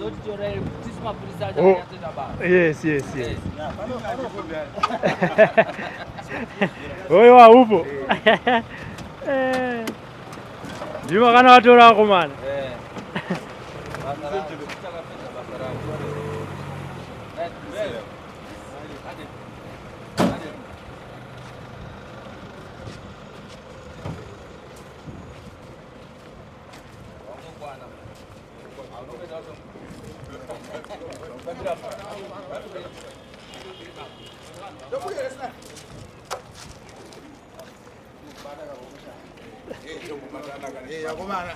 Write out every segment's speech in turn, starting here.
Vazotitora tisu mapurisa acho Oh. akanyatsoita basa. Yes, yes, yes. Oyo haupo. Eh. Ndimo kana vatora vakomana. Eh. Basa ravo, takapedza basa ravo. Right, right. Ade. Ade. Wangokwana. Yakomana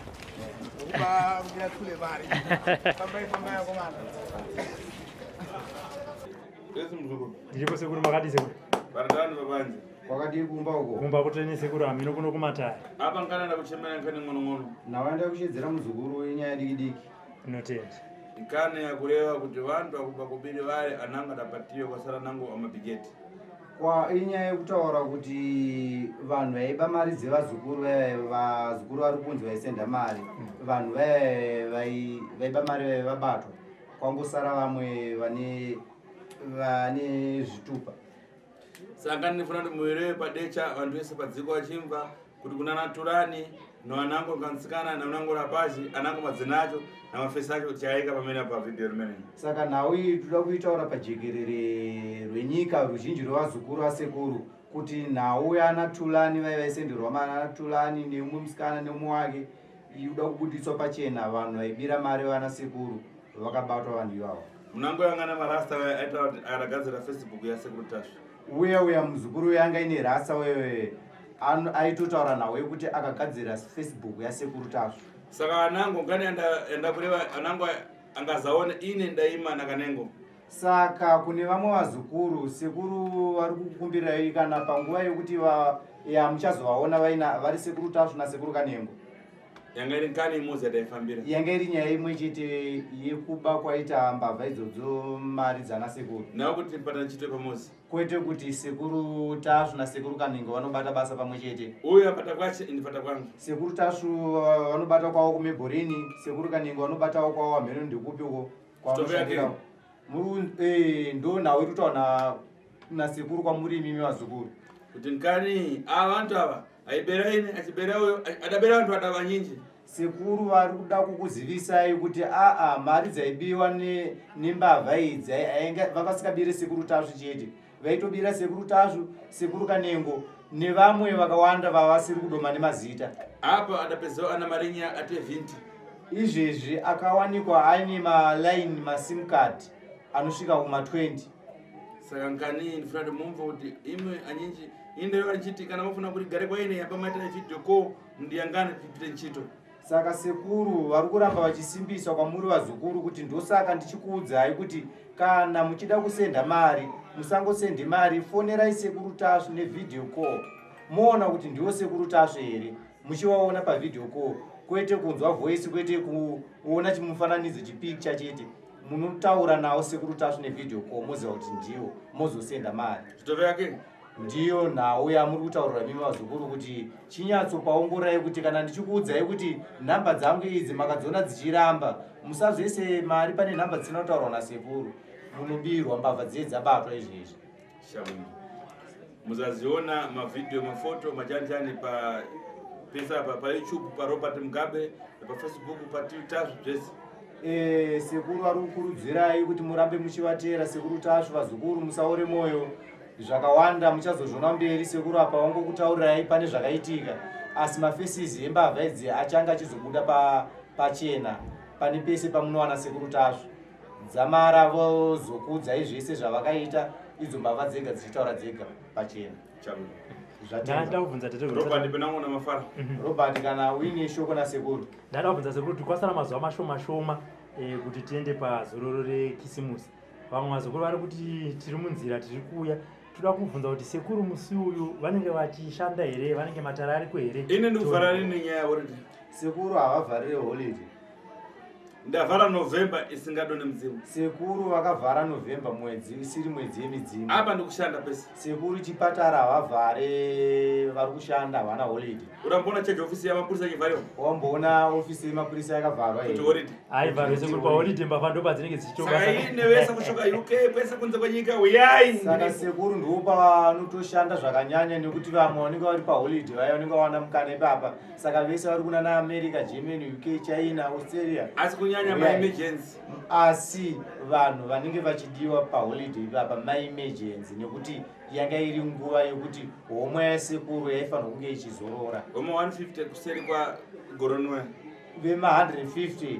ukuba kuyathule mari fambai fambai yakomana. Esi muzukuru. Ndiripo sekuru, makadii sekuru? Baratani babanzi. Kwakadii kumba uko? Kumba kutene sekuru, hamino kuno kumatare. Apa nkana ndakuchemera nkane ng'ono-ng'ono. Nawaenda kushedzera muzukuru inyaya diki diki. Tinotenda. Nkane yakureva kuti vantu vakuba kubiri vale ananga dapatiwe kwasara nango amabhigeti. Kwa inyaya yekutaura kuti vanhu vaiba mari dzevazukuru vaya, vazukuru vari kunzi vaisenda mari, vanhu vaya vaiba mari vaya vabatwa, kwangosara vamwe vane zvitupa. Saka ndinofana kuti muirewe padecha vantu vese padziko vachimva kuti kuna naturani noanango kansikana nanango rapazi anango madzina acho namafesi acho tichaika pamene pavhidhiyo rimene. Saka nhau iyi toda kuitaura pajekerere rwenyika, ruzhinji rwevazukuru vasekuru, kuti nhau yana Tulani vai vaisenderwa mari ana Tulani neumwe musikana neumwe wake ikuda kubuditswa pachena. Vanhu vaibira mari vana sekuru vakabatwa, vanhu ivavo. Munango yangana marasta vaya aitaura kuti akagadzira Facebook yasekuru Tasvu. Uya uya muzukuru uya anga ine rasa wewe aitotaura nhau yekuti akagadzira Facebook yasekuru Tasvu. Saka anango ngani anda kureva anango angazaone ine ndaima nakanengo. Saka kune vamwe vazukuru, sekuru vari kukukumbirai kana panguva yekuti ya muchazovaona vaina vari sekuru Tasvu nasekuru Kanengo. Yanga iri nkani imodzi yataifambira. Yanga iri nyaya imwe chete yekuba kwaita mbavha idzodzo mari dzana sekuru. Nawo kuti patana chito pamozi. Kwete kuti sekuru Tasvu nasekuru Kanengo vanobata basa pamwe chete. Uyu apata kwache ini pata kwangu. Sekuru Tasvu vanobata kwavo kuMebhorini, sekuru Kanengo vanobatawo kwavo hamheno ndekupi uko kwavanoshandirawo. Muri ndo nhau iri kutaura nasekuru kwamuri imimi vazukuru. Kuti nkani ava vantu ava aibera ini achibera uyo adabera vantu vada vanyinji. Sekuru vari kuda kukuzivisai kuti aa mari dzaibiwa nembavha idzi vavasikabiri sekuru Tasvu chete, vaitobira sekuru Tasvu, sekuru Kanengo nevamwe vakawanda vavasiri kudoma nemazita. Apa adapedzawo ana marinya ate 20. Izvezvi akawanikwa aine malaini masim card anosvika kuma 20. Saka nkani ndifuna kuti mumve kuti imwe anyinji indero achiti kana mufuna kuti gare kwaine yapa maita video call mndiyangane tipite ntchito. Saka sekuru vari kuramba vachisimbisa kwamuri vazukuru kuti ndosaka ndichikuudzai kuti kana muchida kusenda mari musangosendi mari, fonerai sekuru Tasvu nevideo call moona kuti ndiwo sekuru Tasvu here muchivaona pavideo call, kwete kunzwa voice, kwete kuona chimufananidzo chipicture chete. Munotaura nawo sekuru Tasvu nevideo call moziva kuti ndiwo, mozosenda mari. Zvitove yake ndiyo nhau yamuri kutaurira mimi vazukuru kuti chinyatsopaongorai kuti kana ndichikuudzai kuti nhamba dzangu idzi makadziona dzichiramba, musazoise mari pane nhamba dzisina kutaurwa nasekuru, munobirwa. Mbavha dziye dzabatwa izvezvi. Shabungu muzaziona mavhidhiyo, mafoto, machanchani pa pesa apa paYouTube paRobert Mugabe, paFacebook, paTwitter, zvese. Sekuru vari kukurudzirai kuti murambe muchivateera sekuru Tasvu. Vazukuru, musaore mwoyo, zvakawanda muchazozviona mberi. Sekuru apa vangokutaurirai pane zvakaitika, asi mafaces embavha idzi achange achizobuda pachena pane pese pamunowana sekuru Tasvu. Dzamara vozokuudzai zvese zvavakaita, idzo mbavha dzega dzichitaura dzega pachena. Shabungu. Zvatenda. Ndada kubvunza tete. Robert penango namafara. Robert, kana uine shoko nasekuru. Ndada kubvunza sekuru kuti kwasara mazuva mashoma shoma kuti tiende pazororo rekisimusi. Vamwe vazukuru vari kuti tiri munzira, tiri kuuya. Toda kubvunza kuti sekuru musi uyu vanenge vachishanda here, vanenge matara ariko here? Ine ndikuvhara rini nyaya already? Sekuru havavharire holiday. Ndavhara November isingadone mudzimu. Sekuru vakavhara November mwedzi isiri mwedzi yemidzimu. Apa ndikushanda pese. Sekuru chipatara havavhare vari kushanda havana holiday. Uramboona church office yamapurisa ichivhariwa? Wamboona office yemapurisa yakavharwa Kuti holiday. Haivharwe sekuru paholiday mbavha ndopadzinenge dzichitoba. Saka ine vese kusvika UK kwese kunze kwenyika uyai. Saka sekuru ndopavanotoshanda zvakanyanya nekuti vamwe vanenge vari paholiday vaya vanenge vawana mukana ipapa. Saka vese vari kunana America, Germany, UK, China, Australia. Asi kunyanya maemergency. Asi vanhu vanenge vachidiwa paholiday ipapa maemergency nekuti yanga iri nguva yekuti homwe yasekuru yaifanirwa kunge ichizorora. Homwe 150 kuseri kwa Goronwe. Vema 150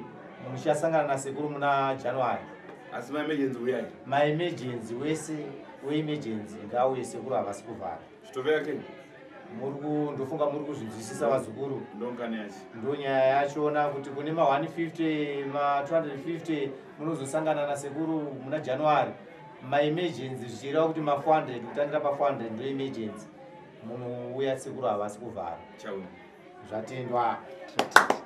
muchasangana nasekuru muna January. Asi maemergency uyai. Maemergency wese weemergency ngauye sekuru havasi kuvhara. Chitove yake. Muri ndofunga muri kuzvinzwisisa vazukuru. Ndongani yacho. Ndonyaya yachona kuti kune ma 150 ma 250 munozosangana nasekuru muna January. Ma emergency zvichireva kuti ma 400 kutangira pa 400 ndo emergency. Munouya sekuru havasi kuvhara. Chau. Zvatendwa. Zvatendwa.